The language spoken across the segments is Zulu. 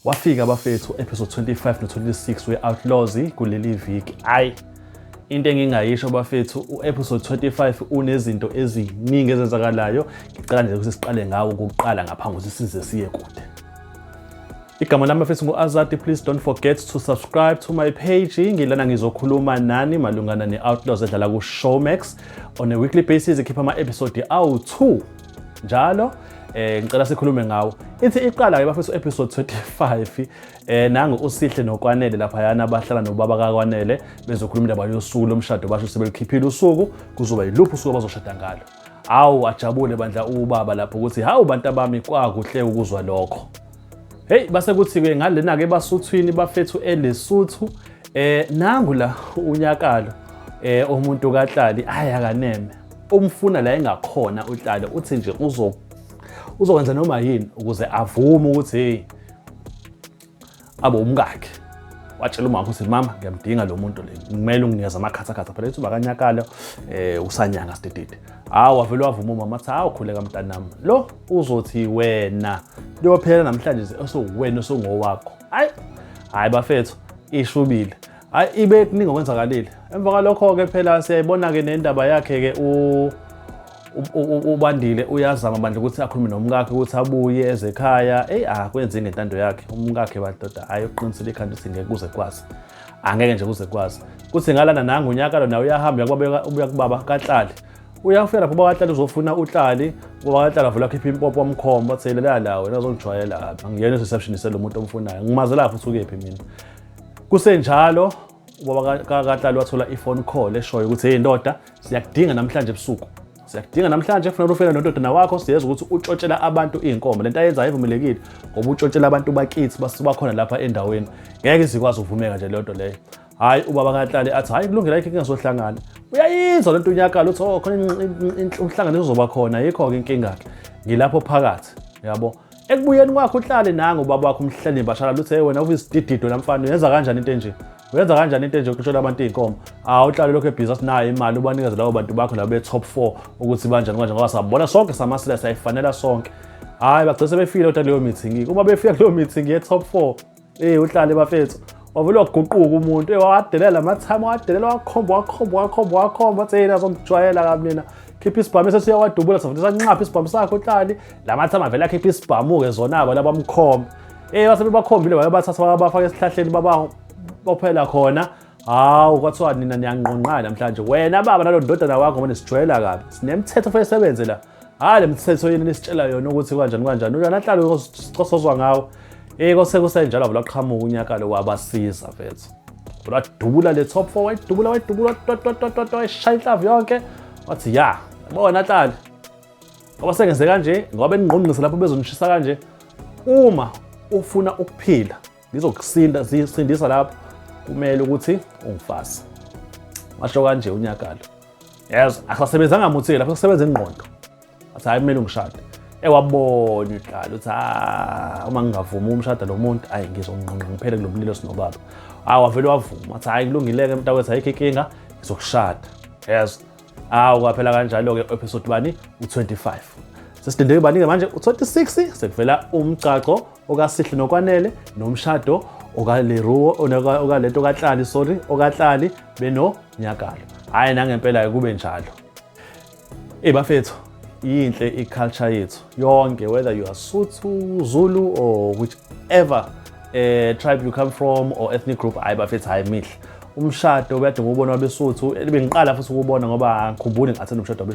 Wafika bafethu episode 25 no-26 we-Outlaws kuleli viki. Ayi, into engingayisho bafethu, u-episode 25 unezinto eziningi ezenzakalayo. Ngicela nje ukuthi siqale ngawo kuqala ngaphambi kokuthi size siye kude. Igama lami bafethu ngu-Azadi. Please don't forget to subscribe to my page. Ngilana ngizokhuluma nani malungana ne-Outlaws edlala ku-Showmax on a weekly basis, ikhipha ama-episode awu-2 njalo. Ngicela sikhulume ngawo. Ithi iqala ke bafethu episode 25, nangu uSihle noKwanele laphayana abahlala nobaba kaKwanele bezokhuluma indaba yosuku lomshado. Basho sebelikhiphile usuku, kuzoba yiluphi usuku abazoshada ngalo. Hawu, ajabule bandla ubaba lapho ukuthi hawu bantu abami, kwakuhle ukuzwa lokho. Hey, base kuthi-ke ngalena-ke basuthwini bafethu eLesotho, nangu la uNyakalo, umuntu kaHlali, hayi akaneme, umfuna la engakhona uHlali. Uthi nje uzokwenza noma yini ukuze avume ukuthi hey, abe umkakhe. Watshela umama ukuthi mama, ngiyamdinga lo muntu le, kumele unginikeze amakhathakhatha phela ethi ubaKanyakalo usanyanga sidididi. Hawu, wavele wavuma umama, athi hawu, khuleka mntanami, lo uzothi wena liyophela namhlanje, osowuwena osongowakho. Hayi hayi bafethu, ishubile. Hayi, ibe kuningi okwenzakalile emva kwalokho-ke. Phela siyayibona-ke nendaba yakhe-ke uBandile, uyazama bandla ukuthi akhulume nomkakhe ukuthi abuye eze ekhaya. Eyi, akwenzi ngentando yakhe umkakhe badoda. Hhayi, uqinisile ikhanda ukuthi ngeke kuze kwazi, angeke nje kuze kwazi. Kuthi ngalana nangu uNyakalo nawe uyahamba ubuya kubaba kaHlali, uyafika lapho ubaba kaHlali uzofuna uHlali. Ubaba kaHlali avula akhipha impopo, wamkhomba, athi lela la, wena uzongijwayela kabi, angiyena i-receptionist lo muntu omfunayo, ngimazela futhi ukephi mina. Kusenjalo ubaba kaHlali wathola i-phone call eshoyo ukuthi hey ndoda, siyakudinga namhlanje ebusuku, siyakudinga namhlanje, kufanele ufike nondodana wakho, siyezwa ukuthi utshontshela abantu iy'nkomo. Lento ayenzayo ivumelekile ngoba utshontshela abantu bakithi bakhona lapha endaweni, ngeke izikwazi ukuvumeka nje leyo nto leyo. Hhayi, ubaba kaHlali athi hhayi kulungile, ayikho inkinga, sohlangana. Uyayizwa lento uNyakalo, uthi oh khona umhlangano uzoba khona, yikho-ke inkinga-ke ngilapho phakathi yabo. Ekubuyeni kwakho uHlale, nangu ubaba wakho umhleli bashala, uthi hey wena, uyisididido lamfana, uyenza kanjani into enje, uyenza kanjani into enje ukushela abantu iy'nkomo? Hawu, uHlale lokhu ebhizi asinayo imali, ubanikeze labo bantu bakho labo be-top 4 ukuthi banjani kanjani, ngoba sabona sonke samasela siyayifanela sonke. Hhayi, bagcine sebefile kodwa kuleyo meeting. Uma befika kuleyo meeting ye-top 4, uHlale bafethu wavele waguquka umuntu, wadelela amathama, wadelela, wakhomba, wakhomba, wakhomba, wakhomba, wathi hey, nazongijwayela kabi mina, khipha isibhamu esesiyawadubula, savele sanqapha isibhamu sakhe uHlali. La mathama vele akhipha isibhamu-ke zona-bo labamkhomba. Base bebakhombile, babathatha babafaka esihlahleni, babophela khona. Hawu, kwathiwa nina niyanqonqana namhlanje, wena baba nalo ndodana wakho, ngoba nisijwayela kabi, sinemithetho fanele isebenze la. Hhayi le mithetho yini nisitshela yona ukuthi kanjani kanjani, uyanahlalo sicosozwa ngawo. Kose kusenjalo lwaqhamuka uNyakalo, wabasiza mfethu, lwadubula le top 4, wayidubula, wayidubula, wayishaya inhlavu yonke, wathi ya bona Hlali, ngoba sengenze kanje, ngoba beningqongqisa lapho bezonishisa kanje, uma ufuna ukuphila ngizokusinda sindisa lapho, kumele ukuthi ungifase. Washo kanje uNyakalo, yes, akasebenzanga muthi lapho, kusebenza ingqondo. Athi hayi, kumele ungishade. Ewabona uHlali uthi ah, uma ngingavumi umshada lo muntu, hayi ngizongqongqa ngiphele kulo mlilo sinobaba. Hawu, wavele wavuma, athi hayi kulungile-ke mntakwethu, ayikho inkinga, ngizokushada. Yes, hawu, kwaphela kanjalo-ke episode bani u-25. Sesilindele bani-ke manje u-26? Sekuvela umgcagco okaSihle noKwanele nomshado okaLeruo, okalento okaHlali, sorry, okaHlali benoNyakalo. Hhayi, nangempela-ke kube njalo. Eyi bafethu, yinhle i-culture yethu yonke, whether you are Sotho, Zulu or whichever tribe you come from or ethnic group. Hayi bafethu, hayi mihle umshado kade ngiwubona wabeSuthu, bengiqala futhi ukubona ngoba angikhumbuli ngi-attend umshado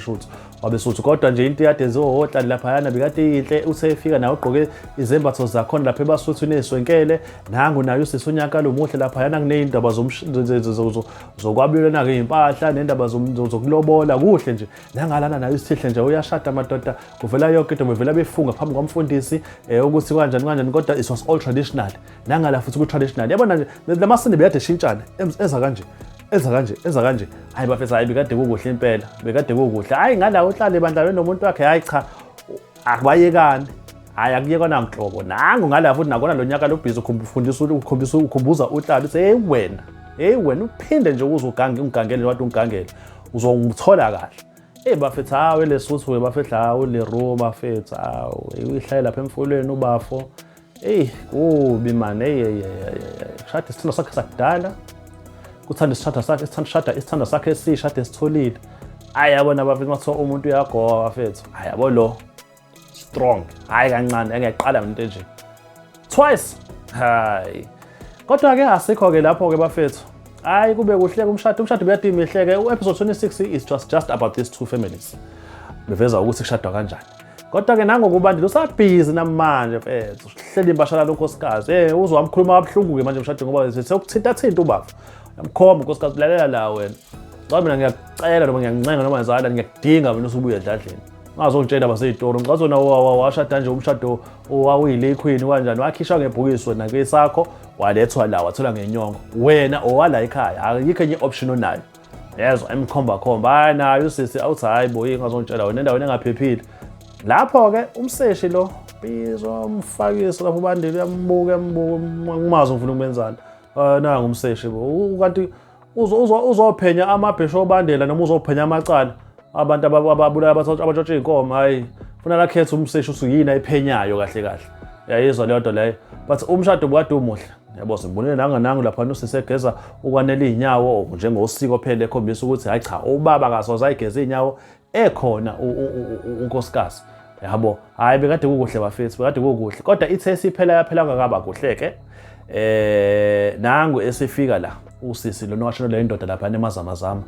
wabeSuthu, kodwa nje into eyade yenziwa oHlali laphayana bekade iyinhle. Uthe efika nawe ugqoke izembatho zakhona lapha ebaSuthwini ey'swenkele, nangu naye usisi uNyakalo muhle laphayana, kuney'ndaba zokwabelana-ke iy'mpahla nendaba zokulobola, kuhle nje. Nangalana naye uSihle nje uyashada madoda, kuvela yonke into, bevela befunga phambi kwamfundisi ukuthi kanjani kanjani, kodwa it was all traditional. Nangala futhi ku-traditional, yabona nje lamasini bekade eshintshana, eza kanje, eza kanje, eza kanje. Hayi bafethu, hayi bekade kukuhle impela, bekade kukuhle. Hayi, ngala uHlale bandla nomuntu wakhe, hayi cha, akubayekani, hhayi akuyekwana nhlobo. Nangu ngala futhi nakona lo nyaka lobhizi ufundisa, ukhombisa, ukhumbuza uHlale uthi hey wena, hey wena, uphinde nje ukuze ugange ungigangele wathi ungigangele, uzongithola kahle. Eyi bafethu, hawu eLesotho-ke bafethu, hawu Leruo bafethu, hawu uyihlale lapha emfuleni ubafo. Eyi kubi mani, eyi eyi eyi, kushada isithandwa sakhe sakudala, kuthanda isithandwa sakhe, isithandwa isithandwa sakhe esisha ade sitholile. Hayi yabona bafethu, mathiwa umuntu uyagowa bafethu. Hayi yabo lo strong, hayi kancane, engiyaqala mina into enje twice. Hayi kodwa-ke asikho-ke lapho-ke bafethu. Hayi kube kuhle umshado, umshado uyadimihle-ke. U-episode 26 is just about these two families, beveza ukuthi kushadwa kanjani. Kodwa-ke nangokubandile usabhizi namanje mfethu, uhleli imbashala unkosikazi. Uzwe wamkhuluma kabuhlungu-ke manje emshadweni, ngoba sekuthintathinta ubaba, uyamkhomba unkosikazi, lalela la wena, cha mina ngiyakucela noma ngiyakuncenga noma ngizala ngiyakudinga mina usubuye edladleni, ungazongitshela basey'toro. Ngicathi wena washada nje umshado owawuyilikhwini kanjani, wakhishwa ngebhokisi wena kwesakho, walethwa la, wathola ngenyongo wena owala ekhaya, ayikho enye i-option onayo. Yezwa emkhomba khomba, hayi nayo usisi awuthi hayi bo, ngazongitshela wena endaweni engaphephile. Lapho-ke umseshi lo bizwa umfakisi lapho uBandile, uyambuka embuka, ngimazi ngifuna ukumenzani. Nangu umseshi bo, kanti uzophenya amabheshu obandela noma uzophenya amacala abantu ababulala abatshontsha iy'nkomo. Hhayi funa lakhethe umseshi usuyini ayiphenyayo kahle kahle, yayizwa leyo nto leyo. But umshado bukade umuhle yabo, sibonile nanganangu laphana usisegeza ukwanela iy'nyawo njengosiko phela, ekhombisa ukuthi hhayi cha, ubaba akasoze ayigeze iy'nyawo ekhona unkosikazi yabo. Hhayi bekade kukuhle bafethu, bekade kukuhle, kodwa ithe siphela yaphela kangaba kuhle-ke. Nangu esifika la usisi lona washonelwa indoda lapha emazamazama,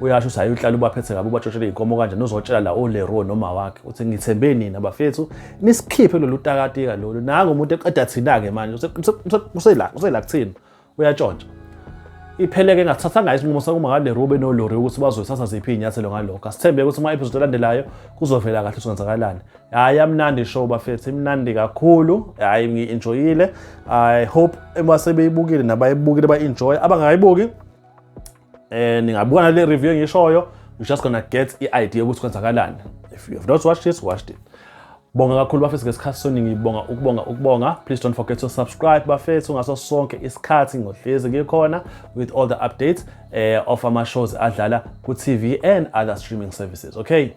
uyasho ukuthi hayi uhlala ubaphethe kabi, ubatshotshele iy'nkomo kanjani. Uzotshela la uLeroy noma wakhe uthi ngithembe nina bafethu nisikhiphe lolu takatika lolu. Nangu umuntu eqeda thina-ke manje, usela usela kuthina, uyatshontsha. Ipheleke ngathathanga isinqumo sakuma ngaleRoy benoLori ukuthi bazoyithatha ziphi iy'nyathelo ngalokho. Asithembe ukuthi ama-episode alandelayo kuzovela kahle ukuthi kwenzakalani. Hhayi yamnandi show bafethu, imnandi kakhulu, hhayi ngi-enjoyile. I hope ebasebeyibukile nabayibukile ba-enjoy, abangayibuki ningabuka nale review engishoyo, you're just gonna get i-idea ukuthi kwenzakalani. If you have not watched it, watched it. Bonga kakhulu bafethu ngesikhathi soni, ngibonga ukubonga ukubonga. Please don't forget to subscribe bafethu, ngaso sonke isikhathi ngohlezi ngikhona with all the updates of ama shows adlala ku TV and other streaming services. Okay.